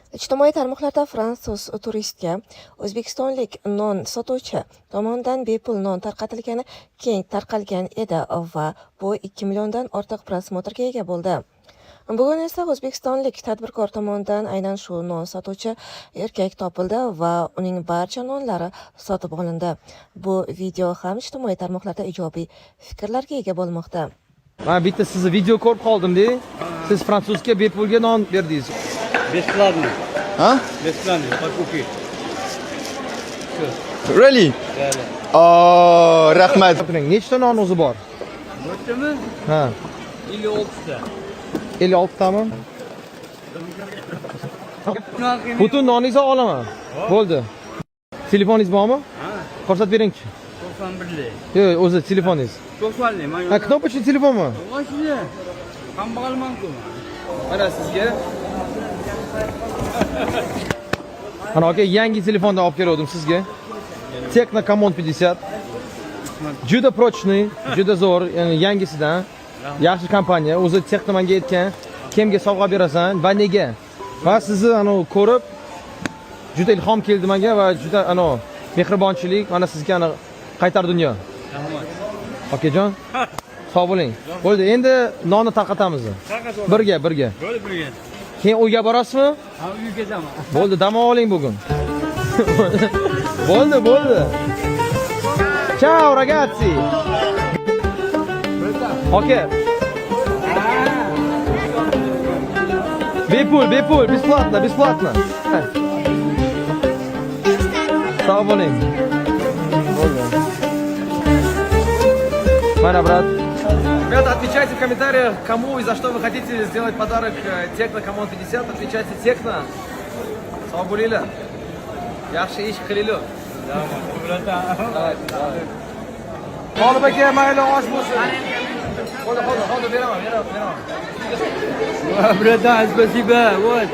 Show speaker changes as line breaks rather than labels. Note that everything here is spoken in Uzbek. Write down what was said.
Ijtimoiy tarmoqlarda fransuz turistga o'zbekistonlik non sotuvchi tomonidan bepul non tarqatilgani keng tarqalgan edi va bu 2 milliondan ortiq просмотр ga ega bo'ldi. Bugun esa o'zbekistonlik tadbirkor tomonidan aynan shu non sotuvchi erkak topildi va uning barcha nonlari sotib olindi. Bu video ham ijtimoiy tarmoqlarda ijobiy fikrlarga ega bo'lmoqda.
Man bitta sizni video ko'rib qoldim-da. Siz fransuzga bepulga non berdingiz.
Бесплатно.
А?
Бесплатно. Покупи.
Really?
Да.
Oh, rahmat.
Turing, nechta non o'zi bor?
Bo'ptimi?
Ha,
56 ta.
56 tami? Butun noningizni olaman. Bo'ldi. Telefoningiz bormi?
Ha,
Ko'rsatib beringchi.
91lik.
Yo'q, o'zi telefoningiz.
90lik. Man
Ha, кнопочный telefonmi?
Voshni. Kambag'alman-ku.
Mana sizga. Mana aka, yangi telefondan olib kelgandim sizga. Tecno Camon 50. Juda прочный, juda zo'r, ya'ni yangisidan. Yaxshi kompaniya. O'zi Tecno menga aytgan, kimga sovg'a berasan va nega? Va sizni anavi ko'rib juda ilhom keldi menga va juda anavi mehribonchilik mana sizga ana qaytar dunyo.
Rahmat.
Okajon, sog' bo'ling. Bo'ldi, endi nonni tarqatamiz. Birga, birga.
Bo'ldi, birga.
Keyin uyga borasizmi?
Ha, uyga ketaman.
Bo'ldi, dam oling bugun. Bo'ldi, bo'ldi. Ciao, ragazzi. Aka. Bepul, bepul, бесплатно, бесплатно. Sog' bo'ling. Bo'ldi. Mana, брат. Ребята, отмечайте в комментариях, кому и за что вы хотите сделать подарок Tecno Camon 50. Отмечайте Tecno. Sog' bo'linglar. Yaxshi ish qilinglar. G'olib aka, mayli, osh bo'lsin. Bo'ldi, bo'ldi, hozir beraman, beraman, beraman.
Братан, спасибо. Вот.